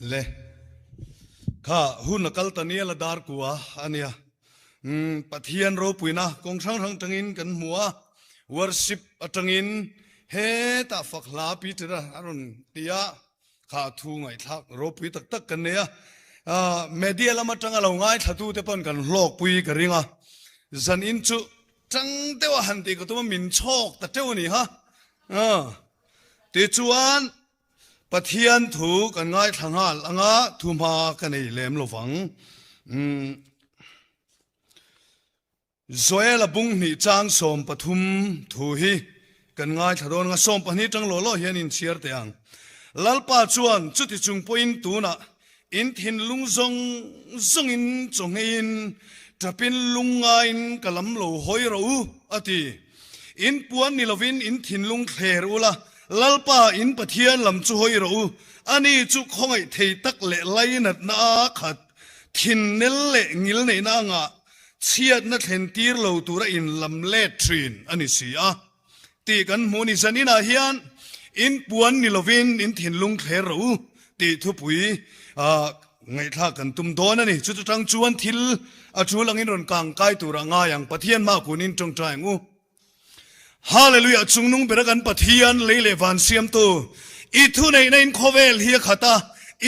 Le. Kha hun a kal ta nial a dar kua a nia. Umm Pathian ropuina kawng hrang hrang tangin kan hmu a, worship atangin hetah fak hla Peter a rawn ti a, kha thu ngaihthlak ropui tak tak kan nei a. Media lam atanga lo ngaithlatu te pawn kan hlawkpui ka ring a, zanin chu tang deuh a han tih ka tum a min chhawk ta teuh a ni ha. Tichuan Pathian thu kan ngaithla nghal anga thuhma ka nei lem lo vang. Joel-a bung hnih chang 13 thu hi kan ngaithla dawn anga 12 tang law law hian inchhiar teh ang. Lalpa chuan chuti chung pawhin tunah in thinlung zawng zawngin chawngheiin tapin lungngaiin ka lam lo hawi rawh u a ti. In puan ni lovin in thinlung thler ula, Lalpa in Pathian lam chu hawi rawh u, ani chu khawngaih thei tak leh lainatna a khat, thinnel leh ngilneihna anga chhiatna thlen tir lo tura in lam let thin a ni si a tih kan hmuh ni. Zaninah hian in puan ni lovin in thinlung thler rawh u tih thupui ngaihthlak kan tum dawn a ni. Chuta tang chuan thil a tul angin rawn kang kai turah ngai ang. Pathian hma kunin tawngtai ang u. Hallelujah Chungnung bera kan Pathian lei leh van siamtu i thuneihna in khawvel hi a khat a,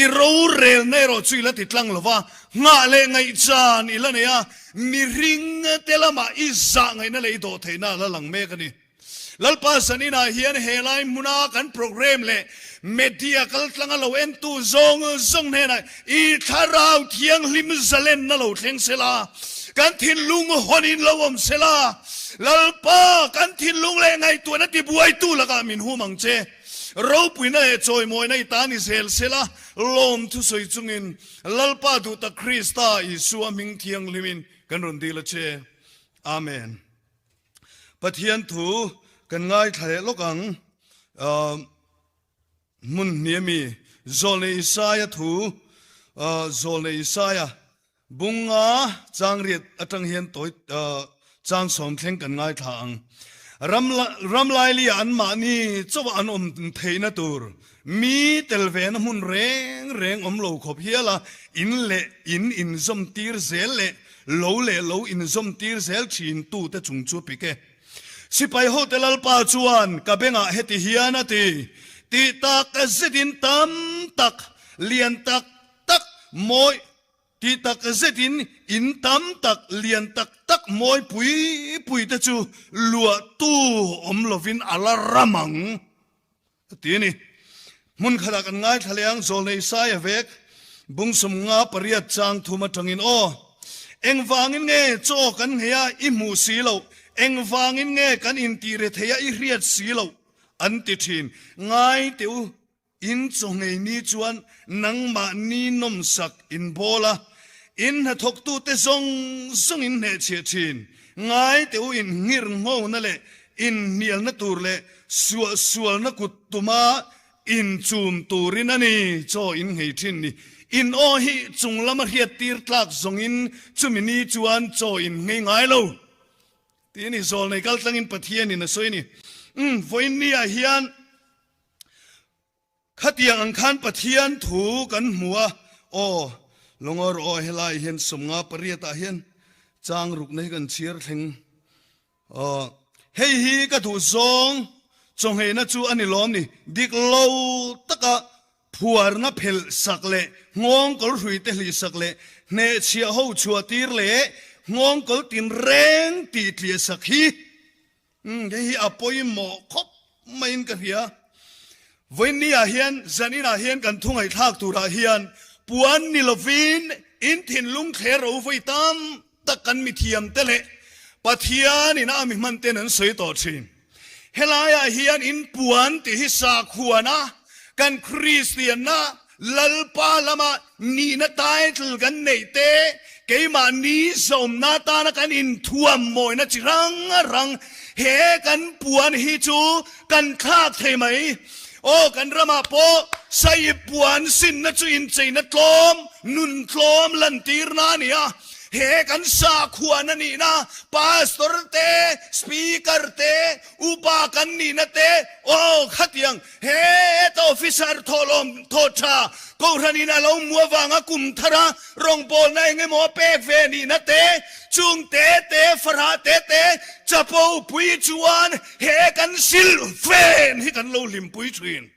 i rorelna erawh chu i la ti tlang lova, nghah leh ngaihchan i la nei a, mihring te lamah i zah ngaihna leh i dawh theihna a la lang mek a ni. Lalpa zaninah hian he lai hmuna kan programme leh media kaltlanga lo entu zawng zawng hnenah i thlarau thianghlim zalenna lo thleng sela, kan thinlung hawnin lo awm sela, Lalpa kan thinlung leh ngaihtuahna tibuaitu lakah min hum ang che. Ropuina leh chawimawina i ta ni zel sela, lawm thusawi chungin Lalpa duhtak Krista Isua hming thianghlimin kan rawn dil a che. Amen. Pathian thu kan ngaithla leh lawk ang. Hmun hnih ami Zawlnei Isaia thu, Zawlnei Isaia bunga chang riat atang hian tawi chang sawm thleng kan ngaithla ang. Ram ram lailia anmahni chauh an awm theihna tur mi tel vena hmun reng reng awm lo khawp hial a, in leh in inzawm tir zel leh lo leh lo inzawm tir zel thin tute chung chu pik e. Sipai hote Lalpa chuan ka bengah heti hian a ti, Tih tak zetin tam tak, lian tak tak mawi, tih tak zetin in tam tak, lian tak tak mawi pui pui te chu luahtu awm lovin a la ram ang. A ti a ni. Hmun khatah kan ngaithla leh ang, Zawlnei Isaia vek, bung 58 chang thum atangin aw. Engvangin nge chaw kan nghei a i hmuh si loh? Engvangin nge kan intih re thei a i hriat si loh? An ti thin. Ngai teh u, in chaw nghei ni chuan nangmahni nawmsak in bawl a, in hnathawktute zawng zawng in hnehchhiah thin. Ngai teh u, in nghirnghona leh inhnialna tur leh suahsualna kut tuma inchum turin a ni chaw in nghei thin ni. In aw hi chung lama hriat tir tlak zawngin chumi ni chuan chaw in nghei ngai lo tih a ni. Zawlnei kaltlangin Pathianin a sawi a ni. Umm, vawiin niah hian Khatiang ang khan Pathian thu kan hmu a, aw, Lawngawr aw helai hian 58 ah hian chang rukna hi kan chhiar thleng. Aw, hei hi ka duh zawng chawngheina chu a ni lawm ni, dik lo taka phuarna phelh sak leh nghawng kawl hrui te hlih sak leh hnehchhiah ho chhuah tir leh nghawng kawl tinreng tih tliah sak hi. Umm, hei hi a pawimawh khawp maiin ka hria. Vawiinniah hian, zaninah hian kan thu ngaihthlak turah hian puan ni lovin in thinlung thler ro vawi tam tak kan mithiamte leh Pathianin a mi hmanten an sawi tawh thin. Helaiah hian in puan tih hi sakhuana kan Kristianna Lalpa lama nihna title kan neih te, keimahni zawmna atana kan inthuam mawina chi rang rang he kan puan hi chu kan thlak thei mai. Aw, kan ramah pawh sai puan sinna chu incheina tlawm, nun tlawm lantirna a ni a. He kan sakhuan a nihna, Pastor te, Speaker te, Upa kan nihna te, aw khatiang he ta officer thawhlawm thaw tha Kohhranin a lo hmu avanga kum thara rawngbawlna eng emaw a pek ve nihna te, chung te te, farah te te, chapo pui chuan he kan silhfen hi kan lo hlimpui thin.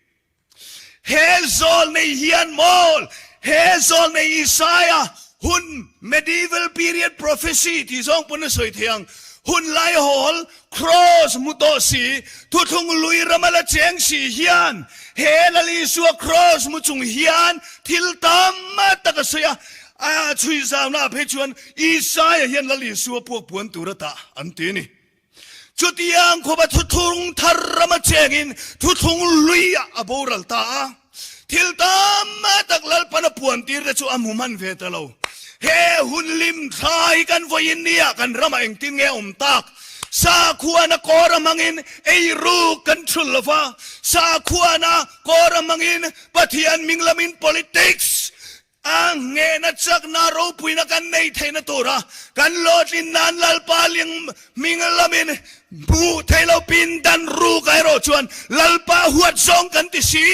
He zawl nei hian mawl, he zawl nei Isaiah hun medieval period prophecy tih zawng pawn a sawi thei ang, hun laihawl Kraws hmu tawh si, thuthlung lui rama la cheng si hian he Lal Isua kraws hmu chung hian thil tam tak a sawi a, a chhui zauna ah phei chuan Isaiah hian Lal Isua puak puan tur a tah an ti a ni. Chutiang khawpa thuthlung thar rama chengin thuthlung luiah a boral ta a. Thil tam tak Lalpan a puan tir te chu a hmu hman ve ta lo. He hun lim thla hi kan vawiin nia kan ramah engtin nge a awm tak? Sakhuana kawr a hmangin eiruk kan thul lo va, sakhuana kawr a hmangin Pathian hming lamin politics A nghehna chakna ropuina kan nei theihna tura kan hlawhtlin nan Lalpa ling hming lamin hmuh theih lo pindan ruk ah erawh chuan Lalpa huat zawng kan ti si.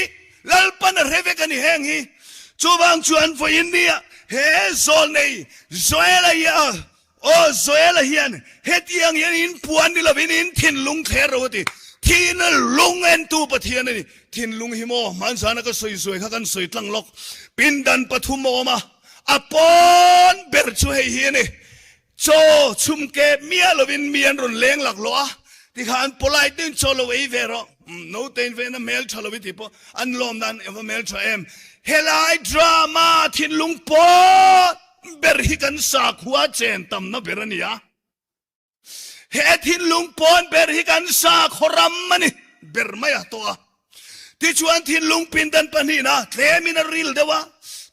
Lalpan a hre vek a ni heng hi. Chuvang chuan vawiin nia he zawlnei Joela hi a Aw Joela hian hetiang hian in puan ni lovin in thinlung thler ro a ti. Thinlung entu Pathian a ni. Thinlung hi maw hmanzana ka sawi zuai kha kan sawi tlang lawk. Pindan pathum a awm a, a pawn ber chu hei hi a ni. Chaw chhum kep miah lovin mi an rawn leng laklawh a, tikhan polite deuhin chaw lo ei ve rawh. Notein vena hmel tha lo i tih pawh an lawm nan ava hmel tha em. Helai drama thinlung pawn ber hi kan sakhua chen tamna ber a ni a. He thinlung pawn ber hi kan sakhaw ram a ni ber mai a tawh a. Tichuan thinlung pindan pahnihna tlemin a ril deuh a,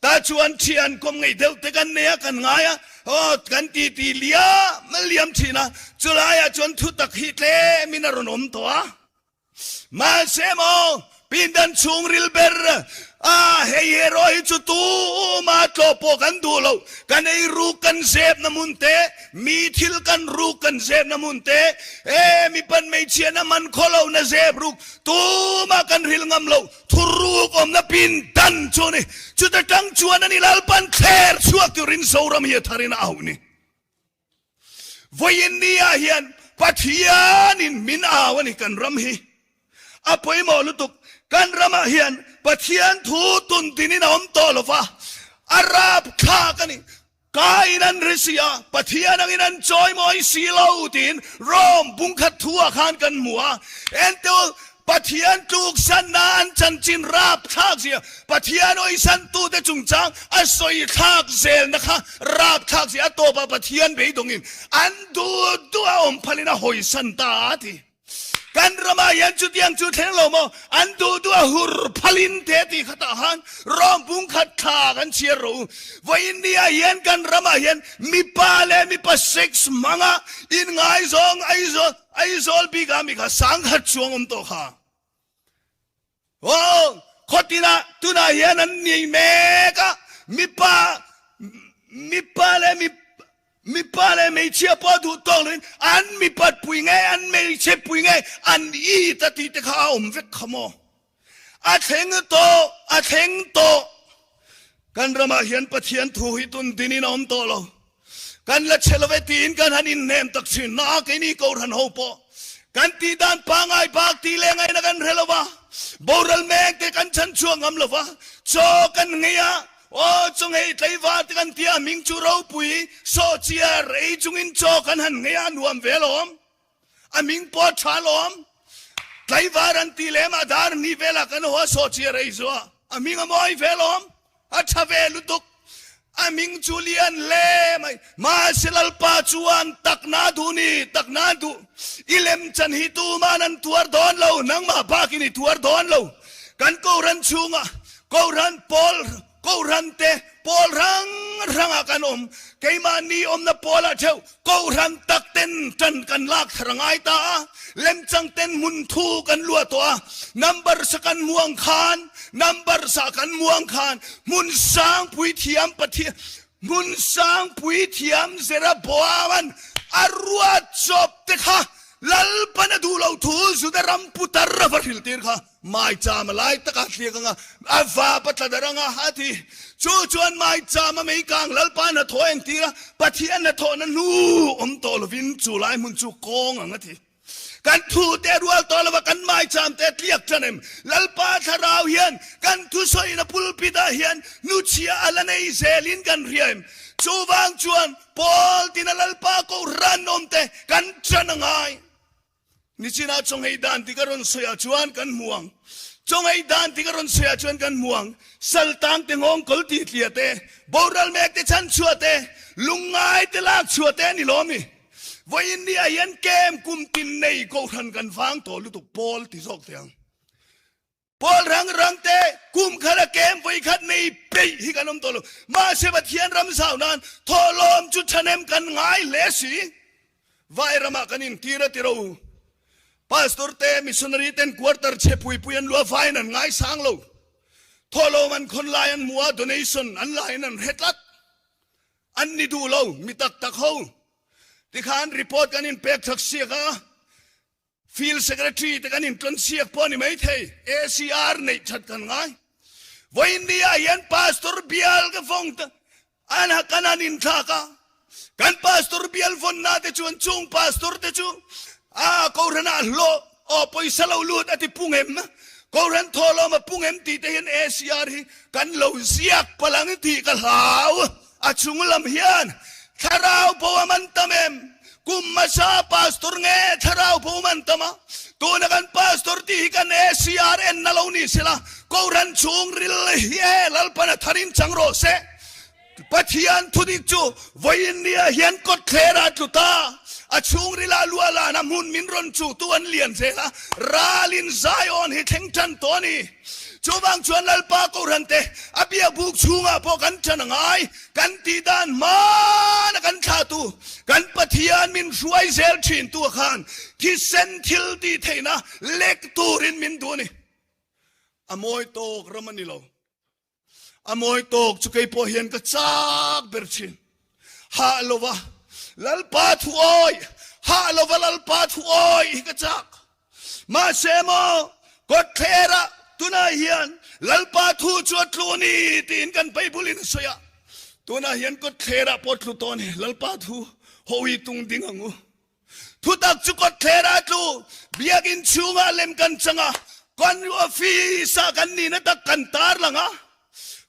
tah chuan thian kawm ngeih deuh te kan nei a, kan ngai a, aw kan titi liam liam thin a, chulaiah chuan thutak hi tlemin a rawn awm tawh a. Mahse maw, pindan chhungril ber a hei erawh hi chu tuma tlawh pawh kan duh lo. Kan ei ruk kan zepna hmun te, mi thil kan ruk kan zepna hmun te, e mipan hmeichhiahna man khaw lohna zep ruk tuma kan hril ngam lo. Thuruk awmna pindan chu a ni. Chuta tang chuan a ni Lalpan thler chhuak turin Zoram hi a tharin a auh ni. Vawiin ni ah hian Pathianin min au a ni kan ram hi a pawimawh lutuk. Kan ramah hian Pathian thu tun dinin a awm tawh lo va, a rap thlak a ni. Ka in an ri si a, Pathian angin an chawimawi si lo tiin Rome bungkhat thu ah khan kan hmu a. Entu Pathian tluksanna an chanchin rapthlak zia, Pathian awisantute chungchang a sawi thlak zelna kha rapthlak zia a tawpah Pathian beidawngin an duh duh a awm phalin a hawisan ta a ti. Kan ramah hian chutiang chu thleng lo maw? An duh duh a hur phalin te tih khatah khan Rome bungkhat thla kan chhiar rawh u. Vawiin ni ah hian kan ramah hian mipa leh mipa sex hmanga inngaizawng Aizawl Aizawl bik ah mi kha sangkhat chuang awm tawh kha. Aw, khawtin ah tunah hian an nei mek a, mipa mipa leh mi mipa leh hmeichhia pawh duh tawk loin an mipat pui ngei an hmeichhe pui ngei an it a tih te kha a awm vek kha maw. A thleng tawh, a thleng tawh. Kan ramah hian Pathian thu hi tun dinin a awm tawh lo. Kan la che lo e tiin kan han inhnem tak thin. Na keini Kohhran ho pawh kan tih dan pangai bak tih leh ngaihna kan hre lo va, boral mek te kan chhan chhuak ngam lo va, chaw kan ngei a, aw chaw ngei tlaivar te kan tia hming chu ropui sawhchiar ei chungin chaw kan han ngei a, nuam ve alawm. A hming pawh a tha lawm. Tlaivar an tih lem a dar hnih velah kan haw a sawhchiah rei zuah. A hming a mawi ve lawm. A tha ve lutuk. A hming chu lian hle mai. Mahse Lalpa chuan takna duh ni, takna duh. I lemchan hi tuman an tuar dawn lo, nangmah bakin i tuar dawn lo. Kan Kohhran chhungah Kohhran pawl Kohhran te pawl hrang hrangah kan awm. Keimahni awmna pawlah theuh Kohhran tak ten tan kan lak thar a ngai ta a, lemchang ten hmun thu kan luah tawh a, number sa kan hmu ang khan, number sa kan hmu ang khan hmun sang puithiam Pathian. Hmun sang puithiam Jeroboama'n a ruat chawp te kha Lalpan a duh loh thu Juda ram putar a va hrilh tir kha maicham a lai takah thliak anga a vap a tla darh anga a ti. Chu chuan maicham a meikang Lalpa hnathawh a entir a, Pathian hnathawhna hnu awm tawh lovin chu lai hmun chu kawng ang a ti. Kan thu te rual tawh lova kan maicham te tliak tan em? Lalpa Thlarau hian kan thusawina pulpit ah hian hnuchhia a la nei zelin kan hria em? Chuvang chuan Paul tina Lalpa Kohhran awm te kan tan a ngai. Nichinah chawnghei dan tik a rawn sawi ah chuan kan hmu ang. Chawnghei dan tik a rawn sawi ah chuan kan hmu ang. Saltang te nghawng kawl tih tliah te, boral mek te chhanchhuah te, lungngai te lak chhuah te a ni lawm ni? Vawiin ni ah hian kem kum tin nei Kohhran kan vang tawh lutuk pawl ti zawk teh ang. Pawl rang rang te kum khat a kem vawi khat nei peih hi kan awm tawh lo. Mahse Pathian ram zau nan thawhlawm chu thahnem kan ngai hle si. Vai ramah kan intir a ti ro u. Pastor te missionary ten quarter chhe pui pui an luah vaiin an ngaisang lo. Thawhlawm an khawn lai an hmu a donation an lain an hre tlat. An ni duh lo, mi tak tak ho. Tikhan report kan inpek thak siak a, Field Secretary te kan intlawn siak pawh a ni maithei, ACR neih that kan ngai. Vawiin ni ah hian Pastor bial ka fawng ta, an ha kan han inthlak a, kan Pastor bial vawnna te chuan chung Pastor te chu a Kohhran ah hlawh aw pawisa lo lut a ti pung em, Kohhran thawhlawm a pung em tih te hian ACR hi kan lo ziak palh ang tih ka hlau. A chung lam hian thlarau bo a man tam em? Kum hmasa pastor nge thlarau bo man tam a? Tuna kan pastor tih hi kan ACR en na lo ni sela, Kohhran chhung ril hi e Lalpan a tharin chang rawh se. Pathian thudik chu vawiin nia hian kawtthler ah tlu ta, a chhungril ah luah lan a hmun min rawn chuh tu an lian zel a, ralin Zion hi thleng tan tawh a ni. Chuvang chuan Lalpa Kohhran te a biakbuk chhungah pawh kan tan a ngai, kan tih dan hmana kan thlahtu, kan Pathian min hruai zel thintu a khan thisen thil tih theihna lek turin min duh a ni. A mawi tawk ram a ni lo. A mawi tawk chu kei pawh hian ka chak ber thin. Hah lova Lalpa thu awi, hah lova Lalpa thu awi hi ka chak. Mahse maw kawtthlera tunah hian Lalpa thu chu a tlu ni tiin kan Bible in a sawi a. Tunah hian kawtthlera pawh tlu tawh a ni. Lalpa thu hawi tung ding ang u. Thutak chu kawtthler a tlu, biakinn chhungah lem kan chang a, kan office ah kan nihna tak kan tarlang a,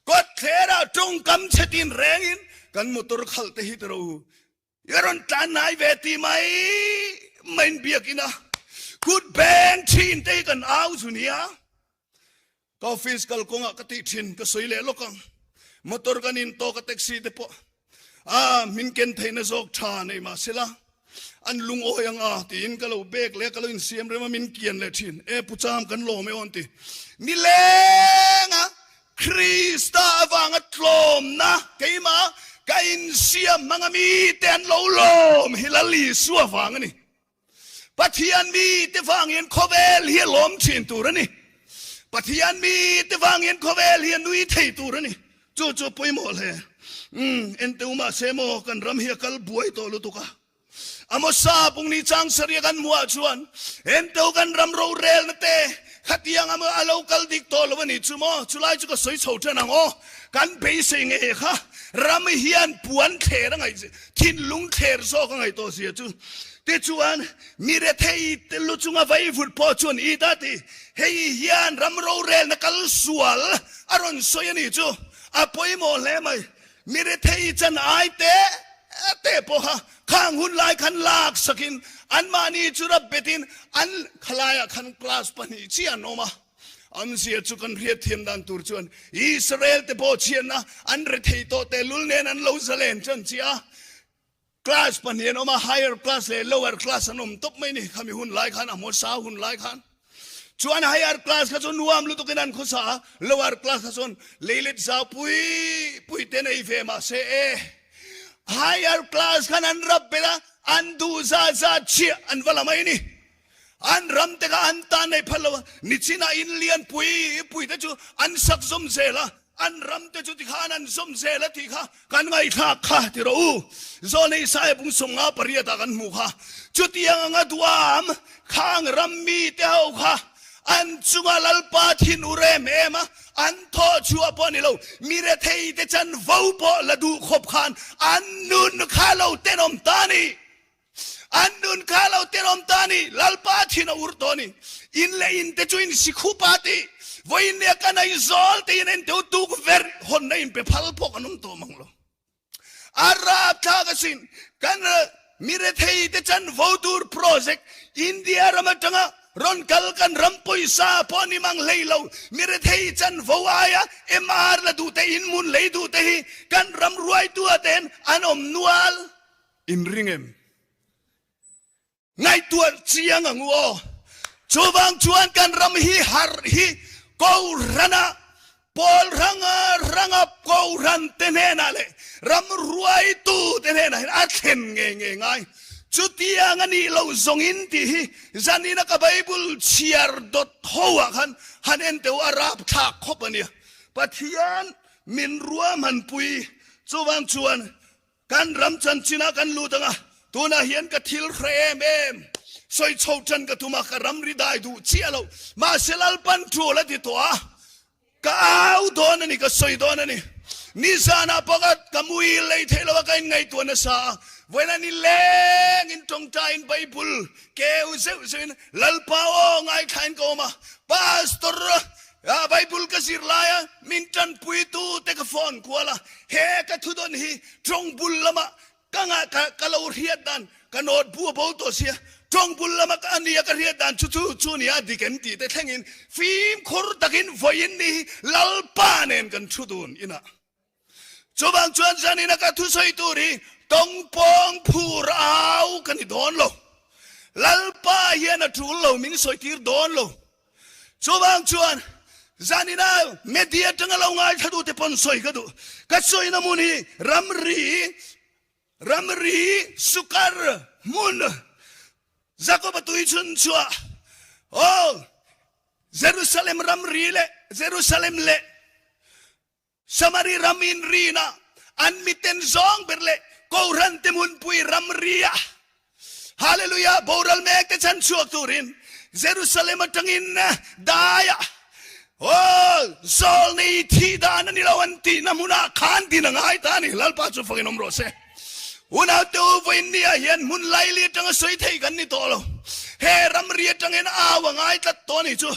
kawtthler ah tawngkam chhe tin rengin kan motor khalh te hi tiro u, i rawn tlan nai ve ti mai maiin biakinn a kut beng thin te hi kan au chu nia. Ka office kal kawngah ka tih thin ka sawi leh lawk ang. Motor kan in tawk a taxi te pawh a min ken theihna zawk tha nei mah sela an lungawi ang a tiin ka lo bek leh ka lo insiam rem a min kian leh thin. E Pu Cham kan lawm e aw an ti. Nileng a Krista avanga tlawmna keimah ka insiam hmang a mite an lo lawm hi Lal Isua vang a ni. Pathian mite vang hian khawvel hi a lawm thin tur a ni. Pathian mite vang hian khawvel hi a nui thei tur a ni. Chu chu pawimawh hle. Umm, enteu mahse maw kan ram hi a kal buai tawh lutuk a. Amosa pungni chang saria kan hmuah chuan enteu kan ram rorelna te khatiang a a lo kal dik tawh lo a ni chu maw? Chulai chu ka sawi chho tan ang aw. Kan beisei nge kha ram hian puan thler a ngaih thinlung thler zawk a ngaih tawh zia chu. Tichuan, mi rethei te lu chunga vaivut pawh chuan i ta ti, hei hian ram rorelna kal sual a rawn sawi a ni chu a pawimawh hle mai. Mi rethei chan ai te te pawha khang hun lai khan lak sakin anmahni chu rap betin an khalaiah khan class pahnih chiah an awm a. Amzia chu kan hriat thiam dan tur chuan Israel te pawh chhiatna an rethei tawh tehlul nen an lo zalen tan chiah a. Class pahnih an awm a, higher class leh lower class an awm tawp mai ni. Khami hun lai khan, a hmawsa hun lai khan chuan higher class kha chu nuam lutukin an khawsa a, lower class kha chuan leilet zau pui pui te nei ve mah se e. Higher class khan an rap bet a, an duh zat zat chiah an va la mai ni. An ram te kha an tan nei phal lo a, nichinah in lian pui pui te chu an sak zawm zel a. An ram te chu tikhan an zawm zel a tih kha kan ngaihthlak kha ti rawh u. Zawlnei Isaiah bung 58 ah kan hmuh kha. Chutiang anga duam khang ram mite ho kha an chunga Lalpa thin ur em em a, an thawh chhuah pawh a ni lo. Mi rethei te chanvo pawh la duh khawp khan an nun kha lo tenawm ta a ni. An nun kha lo tenawm ta a ni. Lalpa thin a ur tawh a ni. In leh in te chu in si khup a ti. Vawiin nia kan Aizawl te in en teu tukverh hawnna in pe phal pawh kan awm tawh mang lo. A rapthlak asin. Kan mi rethei te chanvo tur project India ram atanga rawn kal kan ram pawisa pawh ni mang hlei lo. Mi rethei chanvo aia MR la duh te in hmun lei duh te hi kan ram ruaitu ah ten an awm nual. In ring em? Ngaihtuah chiang ang u aw. Chuvang chuan kan ram hi harh hi Kohhrana pawl hranga hranga Kohhran te hnenah leh ram ruaitu te hnenah hian a thlen ngei ngei ngai. Chutiang a nih loh zawngin tih hi zanina ka Bible chhiar dawt ho ah khan han en teh u a rapthlak khawp a nia. Pathian min ruahmanpui chuvang chuan Kan ram chanchinah kan lut ang a, tunah hian ka thil hre em em. Sawi chho tan ka tum a, ka ram ri dai duh chiah lo. Mahse Lalpan tul a ti tawh a, ka au dawn a ni, ka sawi dawn a ni. Nizanah pakhat ka muhil lei theih lo a, ka inngaihtuah nasa a. Vawiin a ni lengin tawngtaiin Bible keu zeuh zeuhin Lalpa aw ngaithlain ka awm a, Pastor A Bible ka zir laia min tanpuitu te ka phone kual a, he ka thudawn hi tawngbul lama ka ngah ka ka lo hriat dan ka note bu a bo tawh sia, tawngbul lama ka ania ka hriat dan chu chu chu nia dik em tih te thlengin fimkhur takin vawiin ni hi Lalpa nen kan thu dun inah. Chuvang chuan zanina ka thusawi tur hi tawngpawng phur au ka ni dawn lo. Lalpa hian a tul lo min sawi tir dawn lo. Chuvang chuan zanina media atanga lo ngaithla duh te pawn sawi ka duh. Ka sawina hmun hi ramri, ramri sukar hmun Jakoba tui chhun chhuah aw Jerusalem ramri leh Jerusalem leh Samari ram inrina an miten zawng ber leh Kohhran te hmunpui ramria Hallelujah boral mek te chhan chhuak turin Jerusalem atangin daia aw zawlnei thih dan a ni lo an tihna hmunah khan din a ngai ta a ni. Lalpa chu fakin awm rawh se. Unaute u vawiin ni ah hian hmun laili atanga sawi thei kan ni tawh lo. He ramri atangin au a ngai tlat tawh a ni chu.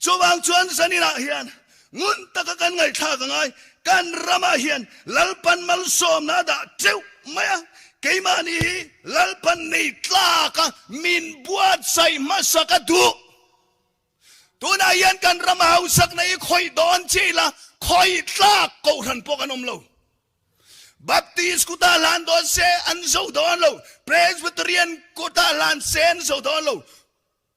Chuvang chuan zaninah hian Ngun taka kan ngaihthlak a ngai. Kan ramah hian Lalpan malsawmna a dah teuh mai a, keimahni hi Lalpan nei tlaka min buatsaih hmasa ka duh. Tunah hian kan rama hausakna hi khawih dawn chi ila khawih tlak kohhran pawh kan awm lo. Baptist kutah hlan dawn se an zo dawn lo, Presbyterian kutah hlan se an zo dawn lo.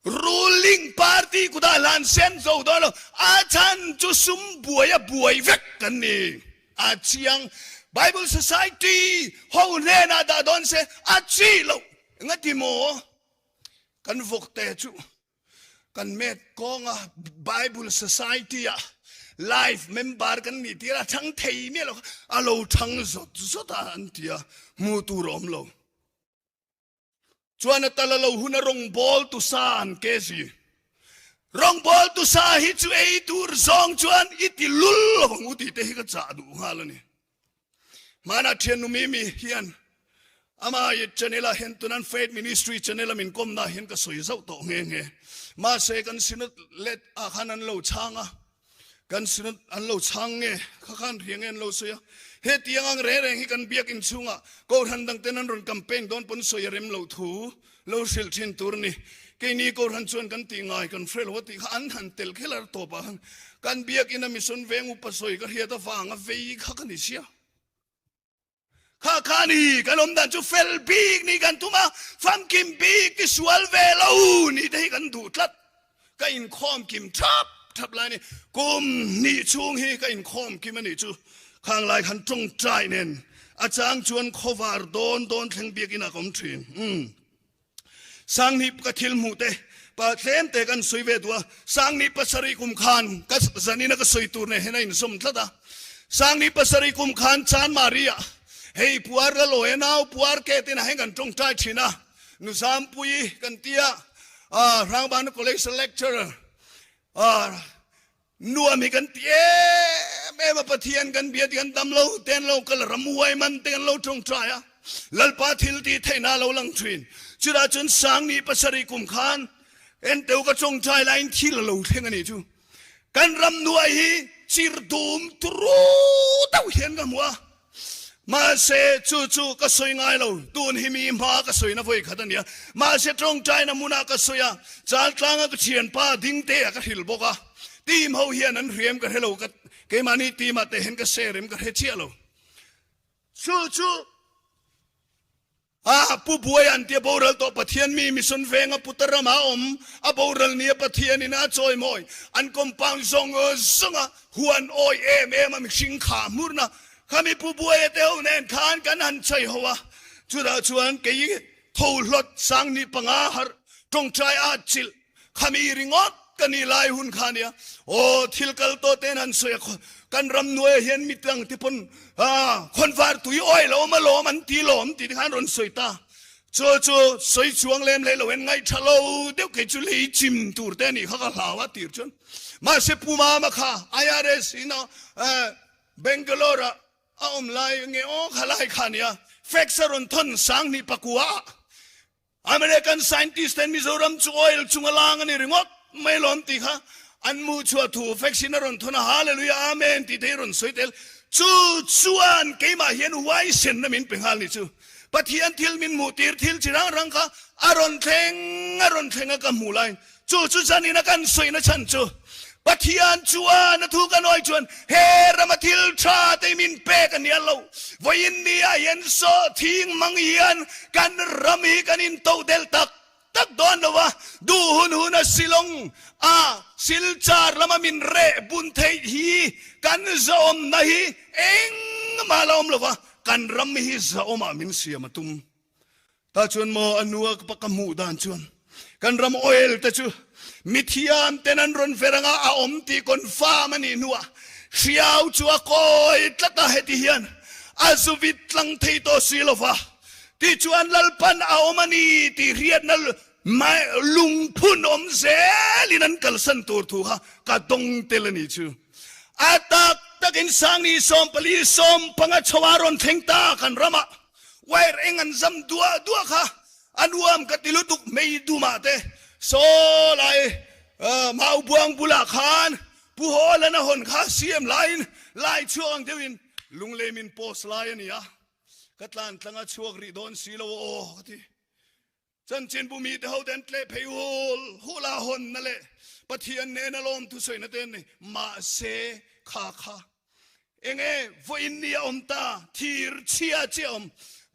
Ruling party kutah hlan sen zo dawn lo, a chhan chu sum buai a buai vek kan ni. A chiang. Bible Society ho hnenah dah dawn se a chi loh. Engati maw? Kan vawkte chu kan met kawnga Bible Society ah life member kan nih tir a thang thei miah lo kha a lo thang zawt zawt a an ti a, hmuh tur a awm lo. Chuan a tal a lo hun a rawngbawl tu sa an ke zi. Rawngbawl tu sa hi chu ei tur zawng chuan i ti lul lo ang u tih te hi ka chah duh nghal a ni. Hmanah thiannu Mimi hian ama i channel ah hian tunan Faith Ministry channel a min kawmna ah hian ka sawi zauh tawh nghe nghe. Mahse kan synod let ah khan an lo chhang a. Kan synod an lo chhang nge, kha khan hria nge an lo sawi a. Hetiang ang reng reng hi kan biakinn chhungah Kohhran dangten an rawn campaign dawn pawn sawi a rem loh thu lo hrilh thin tur a ni. Keini Kohhran chuan kan tih ngai kan hre lo a tih kha an han tel khelh a tawpah khan kan biakinn a mission veng upa sawi ka hriat avanga vei kha ka ni sia. Kha kha ni kan awm dan chu fel bik ni kan tum a, famkim bik ti sual ve lo ni te hi kan duh tlat. Ka inkhawm kim thap thap lai ni, kum hnih chhung hi ka inkhawm kim a nih chu. Khang lai khan tawngtai nen a chang chuan khawvar dawn dawn thleng biakin ah ka awm thin. Umm. Sangni ka thil hmuh te pa tlem te kan sawi ve duh a, Sangni pasarih kum khan ka zanin a ka sawi tur nen hian a inzawm tlat a. Sangni pasarih kum khan Chanmari ah hei puar la lawi a nau puar ke ten ah hian kan tawngtai thin a, Nu Zampuii kan tia Hrangbana College a lecturer nuam hi kan ti em em a, Pathian kan bia ti kan dam lo te an lo kal a, ram huai man te kan lo tawngtai a, Lalpa thil tih theihna a lo lang thin. Chutah chuan Sangni pasarih kum khan enteu ka tawngtai laiin thil a lo thleng a nih chu. Kan ram nuai hi chir dum turu deuh hian ka hmu a, mahse chu chu ka sawi ngai lo, tun hi mi hma ka sawina vawi khat a nia, mahse tawngtaina hmunah ka sawi a, Chaltlanga ka thianpa Dingtea ka hrilh bawk a, team ho hian an hriam ka hre lo, ka keimahni team ah teh hian ka share em ka hre chiah lo, chu chu. A pu buai an tia boral tawh Pathian mi mission venga putar rama awm a boral nia Pathian in a chawimawi an compound zawng zawng a huan awi em em a mihring kha hmurna khami pu buai a te ho nen khan kan han chai ho a chutah chuan kei tho hlawt sangni panga harh tawngtai a chilh Khami ringawt ka nih lai hun kha nia. Aw thil kal tawh ten han sawi a kan ram nuaia hian mitlang te pawn khawnvar tui awi lo awm alawm an ti lawm tih te khan rawn sawi ta. Chu chu sawi chuang lem leh lo en ngaih tha lo deuh kei chu lei chim tur te anih kha ka hlau a tir chuan. Mahse Pu Mama kha IRS in a Bangalore ah a awm lai nge aw kha lai kha nia fax a rawn thawn 2000 ah. American scientist ten Mizoram chu oil chung a lang a ni ringawt mai lawm tih kha an hmuh chhuah thu vaccine a rawn thawn a, Hallelujah Amen tih te hi rawn sawi tel. Chu chuan keimah hian huaisenna min pe nghal ni chu. Pathian thil min hmuh tir thil chi rang rang kha a rawn thleng a rawn thleng a ka hmuh lai. Chu chu zanin a kan sawina chhan chu Pathian chuan a thu kan awi chuan he rama thil tha te min pek a nia lo. Vawiin ni ah hian saw thing mang hian kan ram hi kan in to del tak tak dawn lo a, duh hun hun a Shillong a Silchar lama min reh bun theih hi kan zahawmna hi engmah la awm lo va, kan ram hi zahawmah min siam a tum. Tah chuan maw a nu a ka hmuh dan chuan kan ram oil te chu mithiam ten an rawn ver anga a awm tih confirm a nih hnuah hriau chu a kawi tlat a, heti hian a zuvit tlang thei tawh si lova tichuan Lalpan a awm a ni tih hriatna lungphun awm zelin an kalsan tur thu kha ka dawng tel a nih chu. A tak takin Sangni 14 15 chho a rawn thleng ta kan ramah. Wire eng an zam duah duah kha a nuam ka ti lutuk mei dumah te saw lai mau buang bulah khan Pu Hawlan a hawn kha siam laiin lai chhuak ang deuhin lunglei min post lai a ni a, ka tlan tlang a chhuak rih dawn si lo aw ka ti. Chanchinbu mite ho te an tleh phei hul hul a hawnna leh Pathian nena lawm thusawina te an nei. Mahse kha kha enge vawiin ni a awm ta, thir chhia chiah a awm.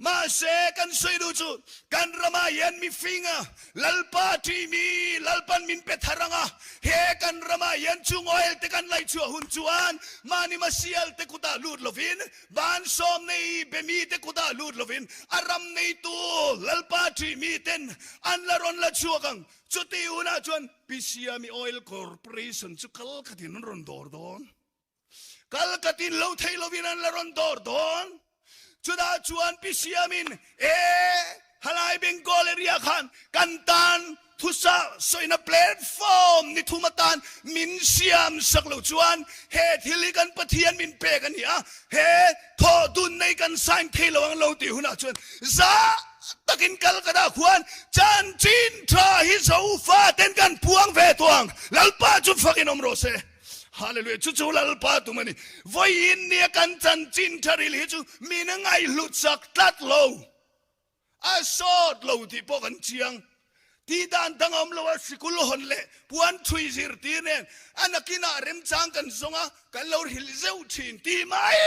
Mahse kan sawi duh chu kan ramah hian mihringa Lalpa ṭihmi Lalpan min pe thar ang a, he kan ramah hian chung oil te kan laihchhuah hun chuan mahni masial te kutah lut lovin Van sawm nei be mite kutah lut lovin a ram neitu Lalpa ṭih miten an la rawn la chhuak ang. Chutih hunah chuan Pi Siami Oil Corporation chu kal khatin an rawn dawr dawn. Kal khatin lo thei lovin an la rawn dawr dawn. Chutah chuan Pi Siamin, E, halai Bengal area khan kan tan Thusa sawina platform ni thum atan min siam sak lo chuan he thil hi kan Pathian min pek a ni a, he thawh dun nei kan sign thei lo ang lo tih hunah chuan zah takin kal ka dah khuan chanchin tha hi Zofa ten kan puang ve tawh ang, Lalpa chu fakin awm rawh se. Hallelujah, chu chu Lalpa tum a ni. Vawiin nia kan chanchin tha ril hi chu min ngaihhlut sak tlat lo. A sawt lo tih pawh kan chiang. Tih dan dang a awm lo a, sikul hawn leh puan thui zirtir nen a nakinah remchang kan zawng a, kan lo hrilh zeuh thin tih mai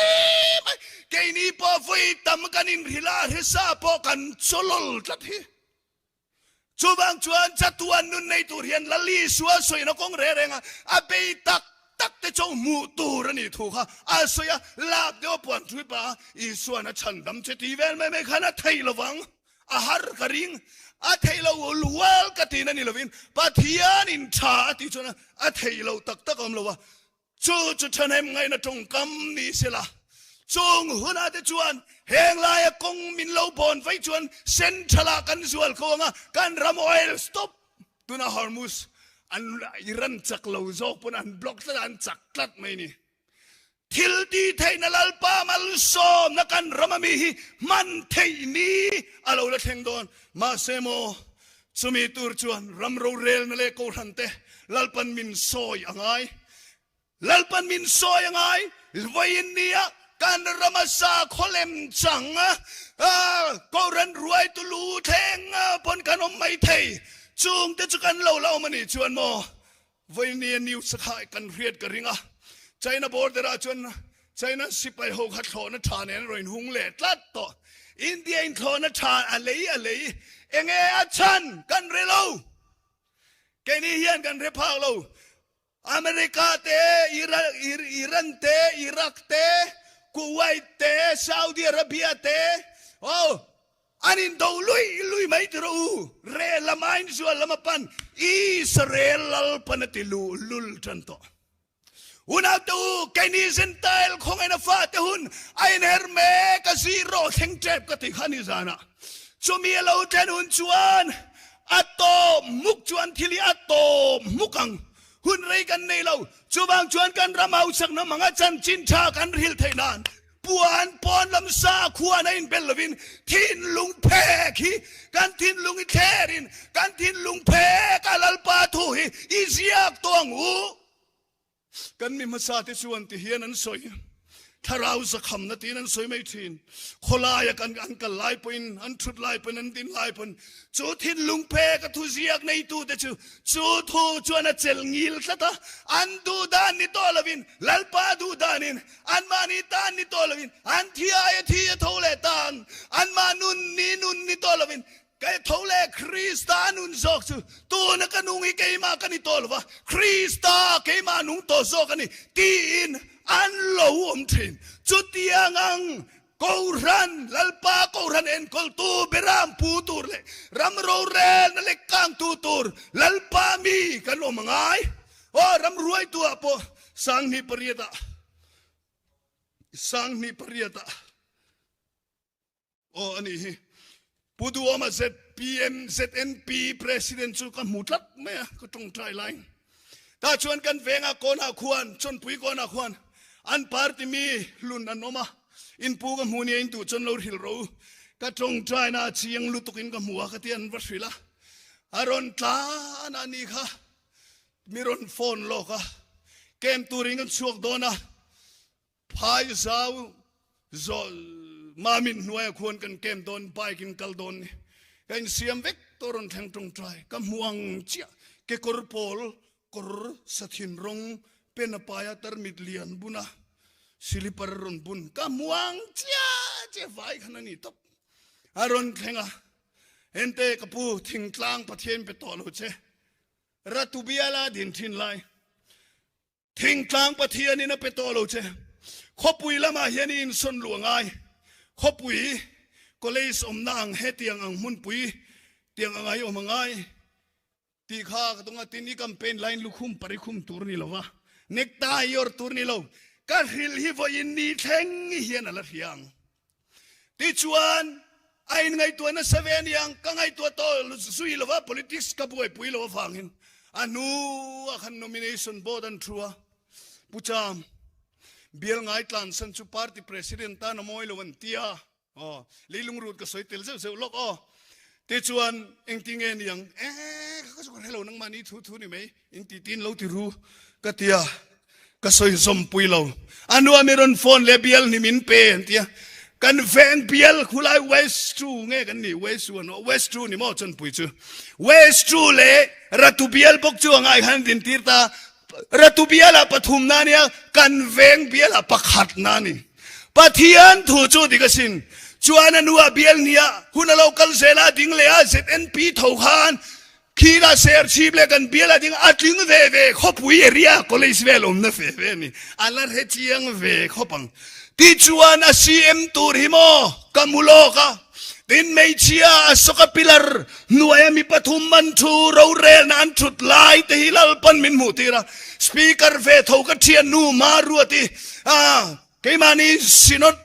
mai. Keini pawh vawi tam kan inhrilh a, hresa pawh kan chawlawl tlat hi. Chuvang chuan chatuan nun nei tur hian Lal Isua sawina kawng reng reng a, a bei tak tak te chu hmuh tur a nih thu kha a sawi a, lak deuh a puan thui pah a, Isuan a chhandam che tih vel mai mai khan a theih lo vang, a har ka ring, a theih lo lual ka tiin a ni lovin Pathianin tha a tih chuan a theih loh tak tak a awm lo a. Chu chu ṭhahnem ngaihna ṭawngkam ni sela, chung hunah te chuan heng laia kawng min lo bawn vaih chuan Central-ah kan zual ko ang a, kan ram oil stop tuna Hormuz an Iran chak lo zawk pawn an block tlat a, an chak tlat mai ni. Thil ti theihna Lalpa malsawmna kan ram ami hi hman theih ni a lo la thleng dawn. Mahse maw, chumi tur chuan ram rorelna leh kohhran te Lalpan min sawi a ngai. Lalpan min sawi a ngai. Vawiin nia kan rama sakhaw lem chang kohhran ruaitu lu thleng pawn kan awm mai thei. Chungte chu kan lo la awm a nih chuan maw, Vawinia news kha kan hriat ka ring a, China border ah chuan China sipai ho kha thlawhna tha nen a rawn hung leh tlat tawh. India in thlawhna tha a lei a lei, enge a chhan kan hre lo. Keini hian kan hre phak lo. America te, Iran te, Iraq te, Kuwait te, Saudi Arabia te, oh, An indo lui lui mai ti rawh u, reh lam aiin zual lam a pan, Israel Lalpan a ti luh lul tan tawh. Unaute u, keini Zentail khawngaihna fate hun a inher mek a zero thleng tep ka ti kha ni zanah. Chumi a lo thlen hun chuan a tawp muk chuan thil hi a tawp muk ang. Hun rei kan nei lo. Chuvang chuan kan ram hausakna hmanga chanchin tha kan hrilh theih nan Puan pawn lam sa khuan a inbel lovin thinlung phek hi kan thinlung i thlerin kan thinlung phek a Lalpa thu hi i ziak tawh ang u. Kan mi hmasa te chuan ti hian an sawi, thlarau zakhamna tiin an sawi mai thin. Khawlaia kan an kal lai pawhin, an thut lai pawhin, an din lai pawhin chu thinlung phek a thu ziak neitute chu chu thu chuan a chelh ngil tlat a, an duh dan ni tawh lovin Lalpa duh danin Anmahni tan ni tawh loin an thi aia thi a tho leh tan, anmah nun ni nun ni tawh loin ka tho leh Krista nun zawk chu tuna ka nung hi keimah ka ni tawh lova, Krista keimah nung tawh zawk a ni tiin an lo awm thin. Chutiang ang Kohhran, Lalpa Kohhran enkawltu beram pu tur leh ram rorelna leh kangtu tur Lalpa mi kan awm a ngai. Aw, ram ruaitu ah pawh 1800 ah, 1800 ah, aw a nih hi. Pu Duhawma ZPM, ZNP President chu ka hmu tlat mai a, ka tawngtai lai. Tah chuan kan venga kawnah khuan, Chawnpui kawnah khuan an party mi hlun an awm a, in pu ka hmu nia in duh chuan lo hrilh rawh u. Ka tawngtaina a chiang lutukin ka hmu a, ka ti an va hrilh a. A rawn tlan a nih kha, mi rawn phone lawk a, camp turin kan chhuak dawn a, Phai zau zawh Mamin hnuaia khuan kan kem dawn bike in kal dawn ni. Ka insiam vek tawh rawn thleng tawngtai ka hmu ang chiah kekawr pawl kawr sathin rawng pen a paia tarmit lian bun a silipar rawn bun ka hmu ang chiah chiah vai khan a ni tawp. A rawn thleng a hente ka pu thingtlang Pathian pe tawh lo che Ratu biala din thin lai. Thingtlang Pathianin a pe tawh lo che. Khawpui lamah hian i insawn luh a ngai. Khawpui college awmna ang hetiang ang hmunpui tiang anga i awm a ngai tih kha ka tung a. Tin, i campaign laiin lukhum parikhum tur ni lova, necktie i awrh tur ni lo. Ka hrilh hi vawiin ni thleng hian a la hria ang. Tichuan, a inngaihtuah nasa ve aniang, ka ngaihtuah tawh zui lova, politics ka buaipui lo avangin a hnuah khan nomination board an thu a, Pu Cham, bial ngai tlansan chu party president tan a mawi lo an ti a, aw, leilung rut ka sawi tel zeuh zeuh lawk aw. Tichuan, engtinge niang, eh, ka chu ka hre lo nangmahni thu thu ni mai. In ti tin lo ti ru ka ti a, ka sawi zawmpui lo. A nuam i rawn phone leh bial ni min pe an ti a. Kan veng bial khulai West chu nge kan ni West chu an West chu ni maw chanpui chu. West chu leh Ratu bial bawk chu angai khan din tir ta. Ratu bial ah pathum na nia kan veng bial ah pakhat na ni. Pathian thu chu dik asin. Chuan a nu ah bial nia hun a lo kal zel a ding leh a ZNP tho khan. Khila Serchhip leh kan bial a ding a tling ve ve khawpui area college vel awmna ve ve a ni. A la hre chiang ve khawp ang. Tichuan a CM tur hi maw ka hmu lawk a, tin hmeichhia Ashoka pillar hnuaia mi pathum an thu rorelna an thut lai te hi Lalpan min hmuh tir a. Speaker ve tho ka thiannu Maruati a keimahni Synod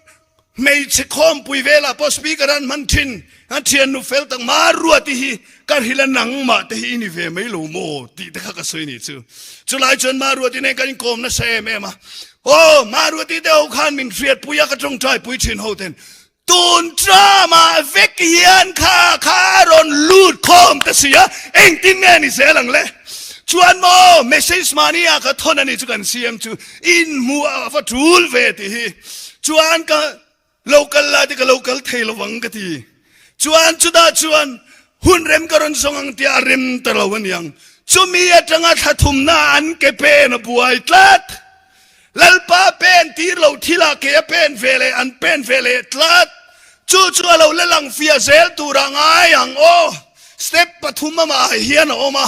Hmeichhe khawmpui velah pawh speaker an hman thin, a thiannu fel tak Maruati hi ka hrilh a nangmah te hi i ni ve mai lo maw tih te kha ka sawi ni chu. Chulai chuan Maruati nen kan inkawm nasa em em a, aw Maruati te ho khan min hriatpui a ka tawngtai pui thin ho ten tun tramah vek hian kha kha a rawn lut khawm ta si a, engtin nge ni zel ang le? Chuan maw message mahni ah ka thawn a ni chu kan CM chu inhmuh a va tul ve tih hi chuan ka lo kal la te ka lo kal thei lovang ka ti. Chuan chutah chuan hun rem ka rawn zawng ang tia a rem ta lo aniang. Chumi atanga thla thumna an ke pen a buai tlat. Lalpa pen tir lo thilah ke a pen ve leh an pen ve leh tlat. Chu chu a lo la lang fiah zel turah ngai ang aw. Step pathum amah hian a awm a.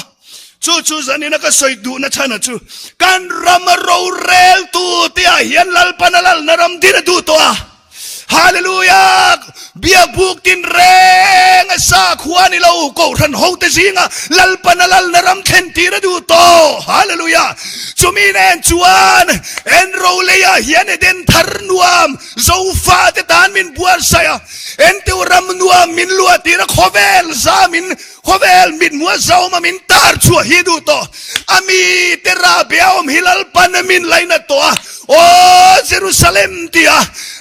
Chu chu zanina ka sawi duhna chhana chu kan rama roreltu tihah hian Lalpan a lalna ram din a duh tawh a. Hallelujah! Biakbuk tin reng a sakhua ni lo Kohhran hote zinga Lalpan a lalna ram thlen tir a duh tawh. Hallelujah! Chumi nen chuan en roleiah hian Eden thar nuam Zofate tan min buatsaih a, enteu ram nuam min luah tir a khawvel zamin Khawvel mithmuh zauma min tar chhuah hi duh tawh. A mite rahbe a awm hi Lalpan a min lainat tawh a. Aw Jerusalem tia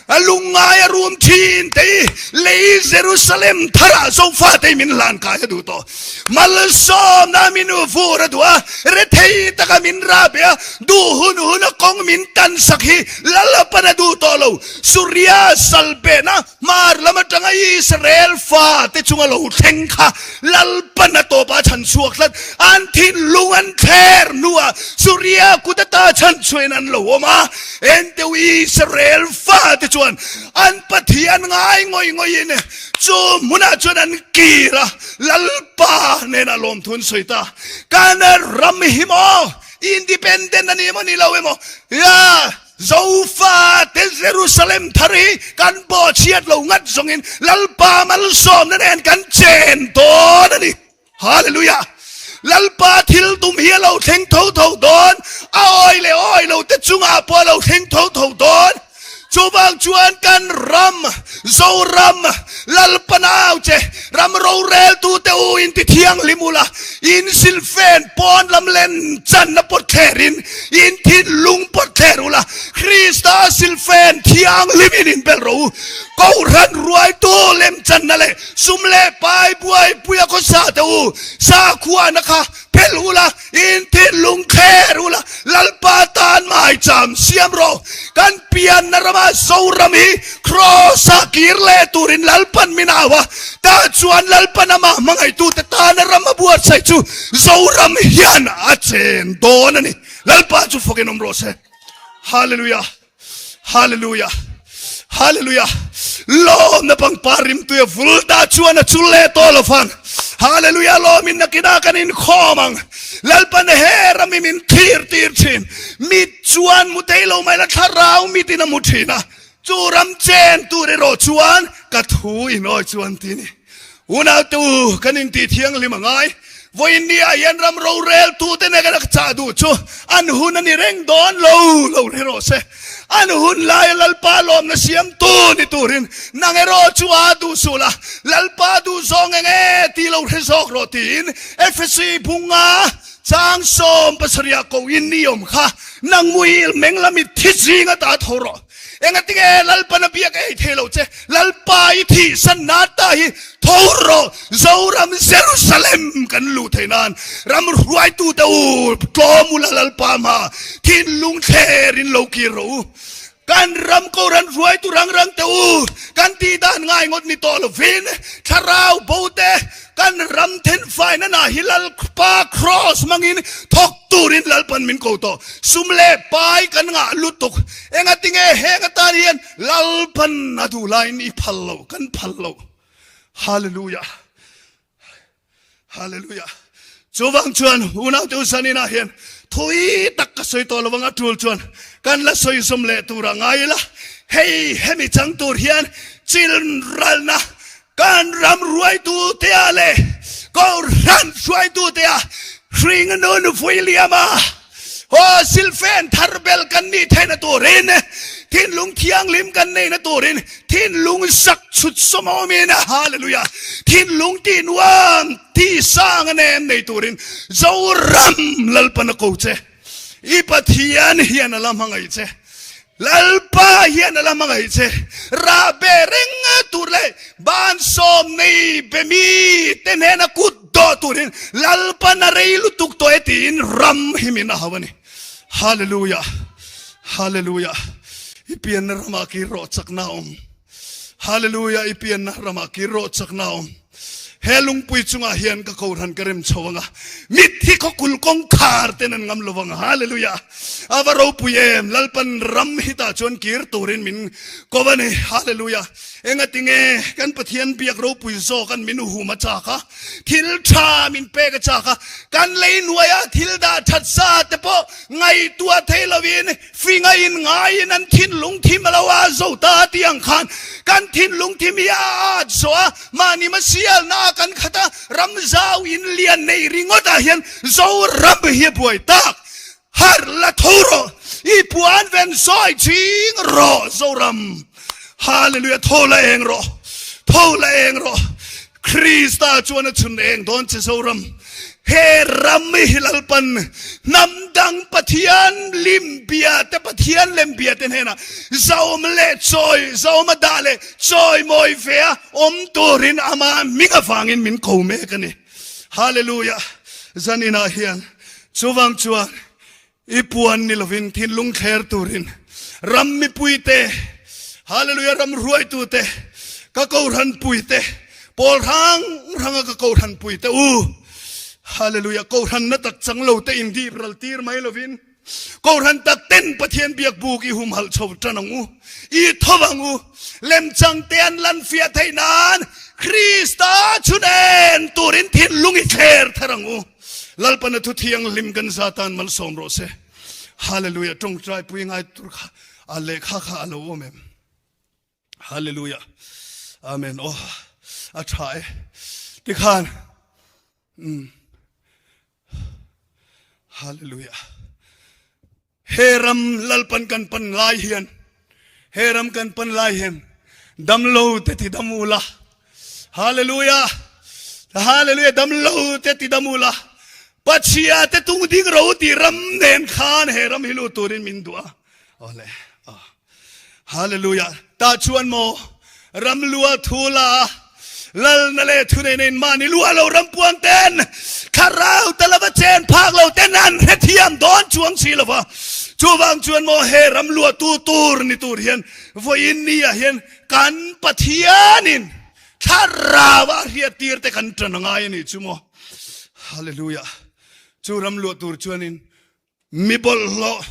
a lungngai a rum thin te hi lei Jerusalem tharah Zofate hi min hlan kai a duh tawh. Malsawmna min vur a duh a, rethei taka min rahbe a duh hun hun a kawng min tan sak hi Lalpan a duh tawh lo. Suria salbehna Hmar lam atanga Israel fate chunga lo thleng kha Lalpan a tawpah a chhan chhuak tlat. An thinlung an thler hnuah Suria kut ata chhan chhuahin an lo awm a. Enteu Israel fate chuan an Pathian ngai ngawih ngawihin chu hmunah chuan an kir a, Lalpa hnenah lawmthu an sawi ta. Kan ram hi maw independent a ni emaw ni lo emaw? Ya! Zofate Jerusalem thar hi kan bawhchhiat lo ngat zawngin Lalpa malsawmna nen kan chen dawn a ni. Hallelujah! Lalpa thil tum hi a lo thleng tho tho dawn, a awi leh awi lo te chungah pawh a lo thleng tho tho dawn. Chuvang chuan kan ram, Zoram, Lalpa nau che, ram roreltute u in ti thianghlim ula, in silfen pawn lam len channa pawt thlerin in thinlung pawt thler ula, Krista silfen thianghlimin in bel rawh u. Kohhran ruaitu lem channa leh sum leh pai buaipuia khawsa te u, sakhuana kha phelh ula, In thinlung thler ula, Lalpa tan maicham siam rawh. Kan pianna rama Zoram hi Kraws-ah kir leh turin Lalpan min au a, tah chuan Lalpan amah hmangaihtute tana ram a buatsaih chu Zoram hian a chen dawn a ni. Lalpa chu fawkin awm rawh se. Hallelujah! Hallelujah! Hallelujah! Lawmna pangpar rimtui a vul ta chuan a chul leh tawh lo vang. Hallelujah! Lawmin nakinah kan inkhawm ang. Lalpan he rami min thlir tir thin. Mit chuan mu thei lo mai la thlarau mitin a mu thin a. Chu ram chen tur erawh chuan ka thu inawi chuan ti ni. Unautu kan intih thianghlim a ngai. Vawiin ni ah hian ram roreltute nen kan chah duh chu an hun a ni reng dawn lo lo hre rawh se. An hun laia Lalpa lawmna siamtu ni turin nang erawh chu a duh suh la, Lalpa duh zawng eng e tih lo hre zawk rawh tiin Efesi bunga chang 70 ah kohin ni awm kha nang muhil meng lami thi zinga ta tho rawh. Engatinge Lalpan a biak ei thei lo che? Lalpa i thihsan na ta hi tho rawh, Zoram Jerusalem kan luh theih nan ram hruaitute u tlawm ula Lalpa hma thinlung thlerin lo kir rawh u. Kan ram Kohhran hruaitu rang rang te u kan tih dan ngai ngawt ni tawh lovin thlarau bo te Kan ram thenfaina na hi Lalpa Kraws hmangin thawk turin Lalpan min ko tawh. Sum leh pai kan ngah lutuk. Engatinge heng atan hian Lalpan a duh laiin i phal lo, kan phal lo. Hallelujah! Hallelujah! Chuvang chuan unaute u zaninah hian thui tak ka sawi tawh lovang a tul chuan kan la sawi zawm leh tur a ngai ila, hei hemi chang tur hian chil ralna kan ram ruaitute ah leh Kohhran hruaitute ah hring nun vui liam a, aw silfen thar bel kan nih theihna turin thinlung thianghlim kan neihna turin thinlung zak chhut sawm a awmin Hallelujah thinlung tih nuam tih sang a nem nei turin Zoram Lalpan a ko che i Pathian hian a la hmangaih che Lalpa hian a la hmangaih che rah be reng tur leh bansawm nei be mi te hnena kut dawh turin Lalpan a rei lutuk tawh e tiin ram hi min a hau a ni. Hallelujah! Hallelujah! I pianna ramah kir rawh chakna a awm. Hallelujah! I pianna ramah kir rawh chakna a awm. He lungpui chungah hian ka kohhran ka rem chho anga, mitthi khawkul kawngkhar ten an ngam lo vang. Hallelujah! A va ropui em! Lalpan ram hi tah chuan kir turin min ko a ni. Hallelujah! Engatinge kan Pathian biak ropui zawk an min hum a chak a, thil tha min pek a chak a, kan lei hnuaia thil dah that sa te pawh ngaihtuah thei lovin Finga in ngaiin an thinlung thim a lo a zo ta tih ang khan kan thinlung thim hi a at zawh a, mahni masialna a kan khat a, ram zau in lian neih ringawt ah hian Zoram hi a buai tak. Harh la tho rawh, i puan ven sawi ching rawh Zoram. Hallelujah, tho la eng rawh, tho la eng rawh. Krista chuan a chhun eng dawn che Zoram. He ram hi Lalpan hnam dang Pathian lim bia te Pathian lem bia te hnenah zaum leh chawi zaum a dah leh chawi mawi ve a awm turin ama hming avangin min ko mek a ni. Hallelujah! Zaninah hian chuvang chuan I puan ni lovin thinlung thler turin ram mipuite, Hallelujah, ram hruaitute, ka kohhran puite, pawl hrang hranga ka kohhran puite u, Hallelujah, kohhran na tak chang lo te in dip ral tir mai lovin kohhran tak ten Pathian biak buk i humhalh chho tan ang u, i tho ang u, lemchang te an lan fiah theih nan Krista chhun en turin thinlung i thler thar ang u. Lalpana thu thianghlim kan za tan malsawm rawh se. Hallelujah. Tawngtai pui ngai tur kha a lehkha kha a lo awm em? Hallelujah. Amen. Oh, a tha e. Tikhan. Mm. Hallelujah. He ram Lalpan kan pan lai hian, he ram kan pan lai hian damlo te ti dam ula. Hallelujah. Hallelujah. Damlo te ti dam ula. Pachia te tung ding ro ti ram nen khan he ram hi lu turin min duh a. Awle. Ah. Hallelujah. Ta chuan maw ram lua thu la lal na le thu nei nei mahni lua lo ram puang ten thlarau ta lava chen phak lo ten an hrethiam dawn chuang si lova. Chuvang chuan maw he ram lua tu tur ni tur hian vawiin ni ah hian kan Pathianin thlarau a hriat tir te kan tan angai a ni chu maw. Hallelujah. Chu ram lua tur chuanin mi bawlhhlawh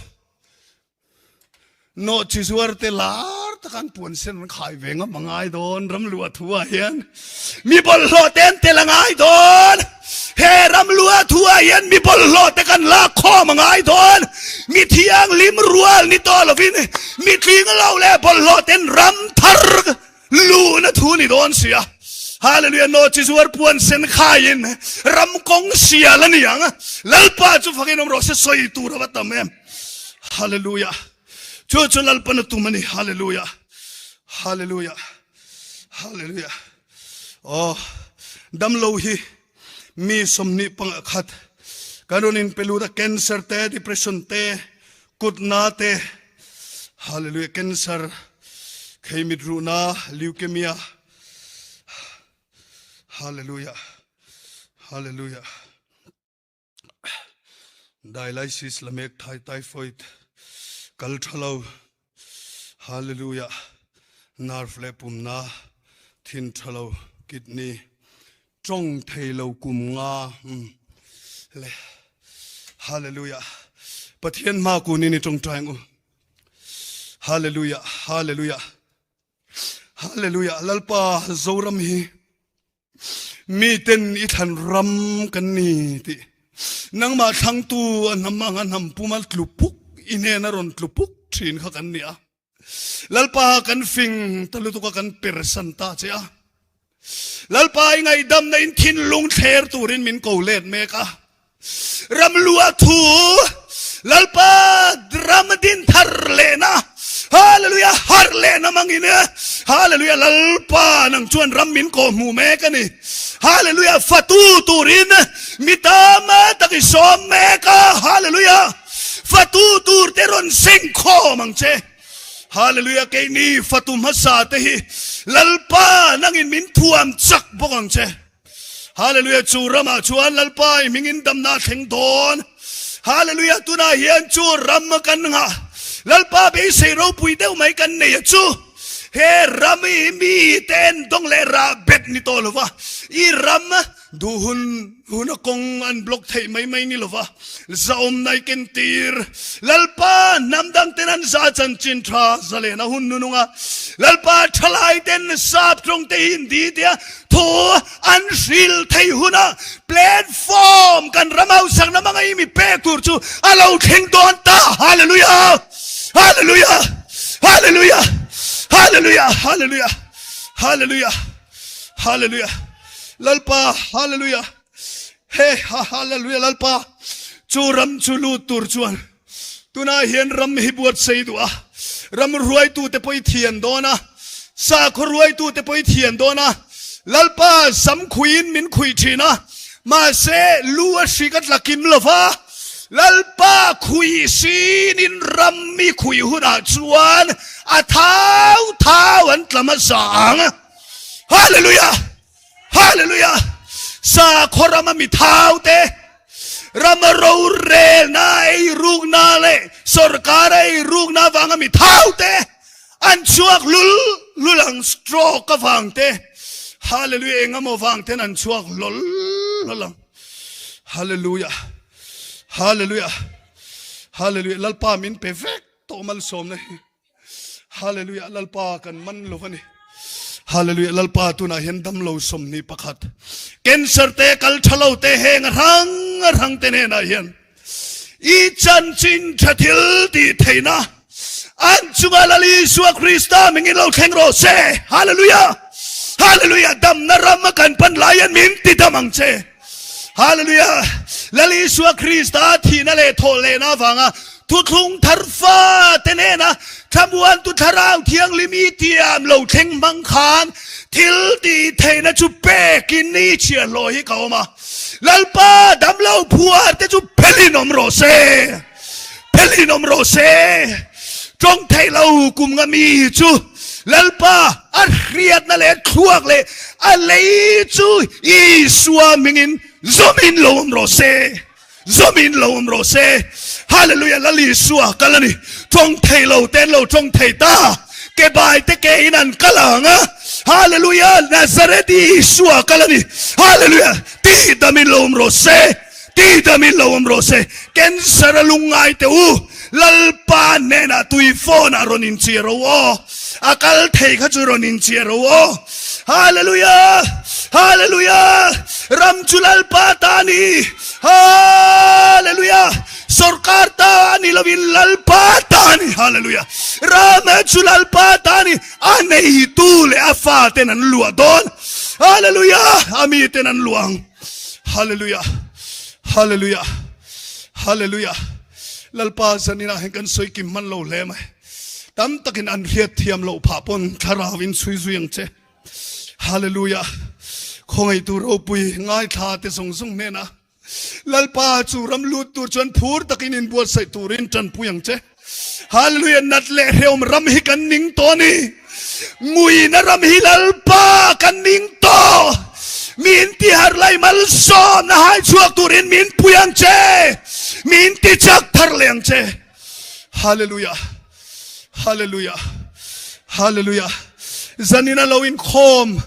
Nawh chi zuar te lar tak an puan sen an khai ve ngam a ngai dawn ram luah thu ah hian mi bawlhhlawh te an tel a ngai dawn he ram luah thu ah hian mi bawlhhlawh te kan lak khawm a ngai dawn mi thianghlim rual ni tawh lovin mi tling lo leh bawlhhlawh ten ram thar luhna thu ni dawn sia Hallelujah nawh chi zuar puan sen khaiin ram kawng sial a ni ang Lalpa chu fakin awm rawh se sawi tur a va tam em Hallelujah. Chu chu Lalpan a tum a ni. Hallelujah. Hallelujah. Hallelujah. Oh, damlo hi mi somni panga khat kan rawn in pelu da cancer te depression te kutna te hallelujah cancer kheimit runa leukemia hallelujah hallelujah Dialysis lamek thai typhoid kal tha lo Hallelujah nerve le pumna thin tha lo kidney tawng thei lo kum nga le Hallelujah Pathian hma kun in i tawngtai ang u Hallelujah Hallelujah Hallelujah Lalpa Zoram hi Mi ten i thlan ram kan ni tih. Nangmah thlangtu a hnam anga hnam puma tlu puk i hnena rawn tlu puk thin kha kan ni a. Lalpa kan fing ta lutuk a kan persan ta che a. Lalpa i ngaihdamna in thinlung thler turin min ko let mek a. Ram lua thu Lalpa ram din thar lehna Hallelujah har lehna mangin Hallelujah Lalpa nang chuan ram min ko hmu mek a ni. Hallelujah fatu turin mi tam tak i sawm mek a. Hallelujah fatu tur te rawn seng khawm ang che. Hallelujah keini fatu hmasa te hi Lalpa nangin min thuam chak bawk ang che. Hallelujah chu ramah chuan Lalpa i hmingin damna a thleng dawn. Hallelujah tunah hian chu ram kan nghah Lalpa beisei ropui deuh mai kan nei a chu he ram i mi te en dawng leh rah bet ni tawh lova i ram duh hun huna kawng an block theih mai mai ni lova zahawmna i ken tir Lalpa hnam dang ten an za chanchin tha zalena hun nununga Lalpa thalai ten sap tawng te Hindi tia Thu an hril thei hunah platform kan ram hausakna hmanga i mi pek tur chu a lo thleng dawn ta. Hallelujah! Hallelujah! Hallelujah! Hallelujah! Hallelujah! Hallelujah! Hallelujah! Lalpa, Hallelujah! He ha Hallelujah Lalpa chu ram chu lut tur chuan Tunah hian ram hi buatsaih duh a, ram ruaitute pawh i thian dawn a, sakhaw ruaitute pawh i thian dawn a, Lalpa sam khuiin min khuih thin a, mahse lu a hrik a tla kim lo va, Lalpa khuih sinin ram mi khuih hunah chuan a thau thau an tla hmasa ang. Hallelujah! Hallelujah! Sakhaw rama mi thau te, rama rorelna ei rukna leh sorkar ei rukna avanga mi thau te an chhuak lul lul ang stroke avang te Hallelujah engemaw vang ten an chhuak hlawl hlawl ang Hallelujah Hallelujah Hallelujah Lalpa min pe vek tawh malsawmna hi Hallelujah Lalpa kan man lo ani. Hallelujah Lalpa tunah hian damlo 21 cancer te kal thalo te heng rang rang te hnenah hian i chanchin tha thil ti theina an chunga Lal Isua Krista mingin lo thleng rawh se. Hallelujah Hallelujah damna ram kan pan lai hian min ti dam ang che. Hallelujah! Lal Isua Krista thihna leh thawh lehna avanga thuthlung thar fa te nena thlamuantu thlarau thianghlim i tiam lo thleng hmang khan thil tih theihna chu pekin i chhiahhlawh hi ka awm a. Lalpa damlo phuar te chu phelin awm rawh se. Phelin awm rawh se. Tawng theih lo kum nga mi chu Lalpa a hriatna leh thluak leh a lei chu Isua hmingin zawmin lo awm rawh se. Zawmin lo awm rawh se. Hallelujah Lal Isua kal a ni. Tawng thei lo te an lo tawng thei ta. Ke bai te ke in an kal ang a. Hallelujah Nazareth Isua kal a ni. Hallelujah tih damin lo awm rawh se. Tidamin lo awm rawh se. Cancer a lungngai teh u. Lalpa hnenah tui phone ah rawn inchhiar ro aw. A kal thei kha chu rawn inchhiar ro aw. Hallelujah! Hallelujah! Ram chu Lalpa ta a ni. Hallelujah! Sorkar ta a ni lovin Lalpa ta a ni. Hallelujah! Ram chu Lalpa ta a ni. A neitu leh a faten an luah dawn. Hallelujah! A miten an luah ang. Hallelujah Hallelujah Hallelujah Lalpa zaninah hian kan sawi kim hman lo hle mai. Tam takin an hriat thiam loh phah pawn thlarau in chhui zui ang che. Hallelujah Khawngaihtu ropui ngaithla te zawng zawng hnenah Lalpa chu ram lut tur chuan phur takin inbuatsaih turin tanpui ang che. Hallelujah nat leh hreawm ram hi kan ning tawh a ni. Nguina ram hi Lalpa kan ning tawh. Min ti har lai malsawmna hai chhuak turin min pui ang che. Min ti chak thar leh ang che. Hallelujah. Hallelujah. Hallelujah. Zanina lo inkhawm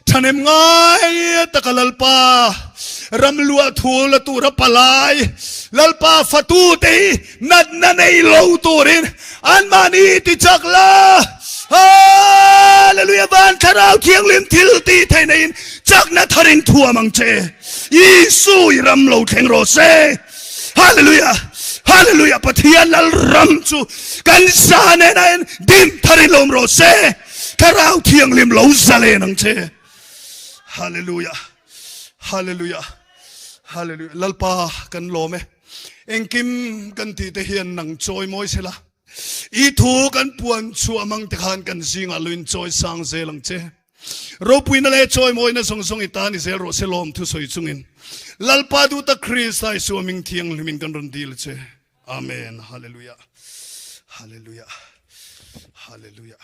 thahnem ngai taka Lalpa ram luah thu la tura palai Lalpa fatu te hi natna nei lo turin anmahni ti chak la. Hallelujah. Van thlarau thianghlim thil tih theih neiin chakna tharin thuam ang che. Isu i ram lo thleng rawh se. Hallelujah! Hallelujah! Pathian lal ram chu kan sa nena in dim tharin lawm rawh se. Thlarau Thianghlim lo zalen ang che. Hallelujah! Hallelujah! Hallelujah! Lalpa kan lawm e. Engkim kan tih te hian nang chawi mawi sela. I thu kan puan chhuah mang te khan kan zingah lo in chawi sang zel ang che. Ropuina leh chawimawina zawng zawng i ta ni zel rawh se lawm thusawi chungin Lalpa duh tak Krista Isua ming thianghlimin kan rawn dil che. Amen. Hallelujah. Hallelujah. Hallelujah.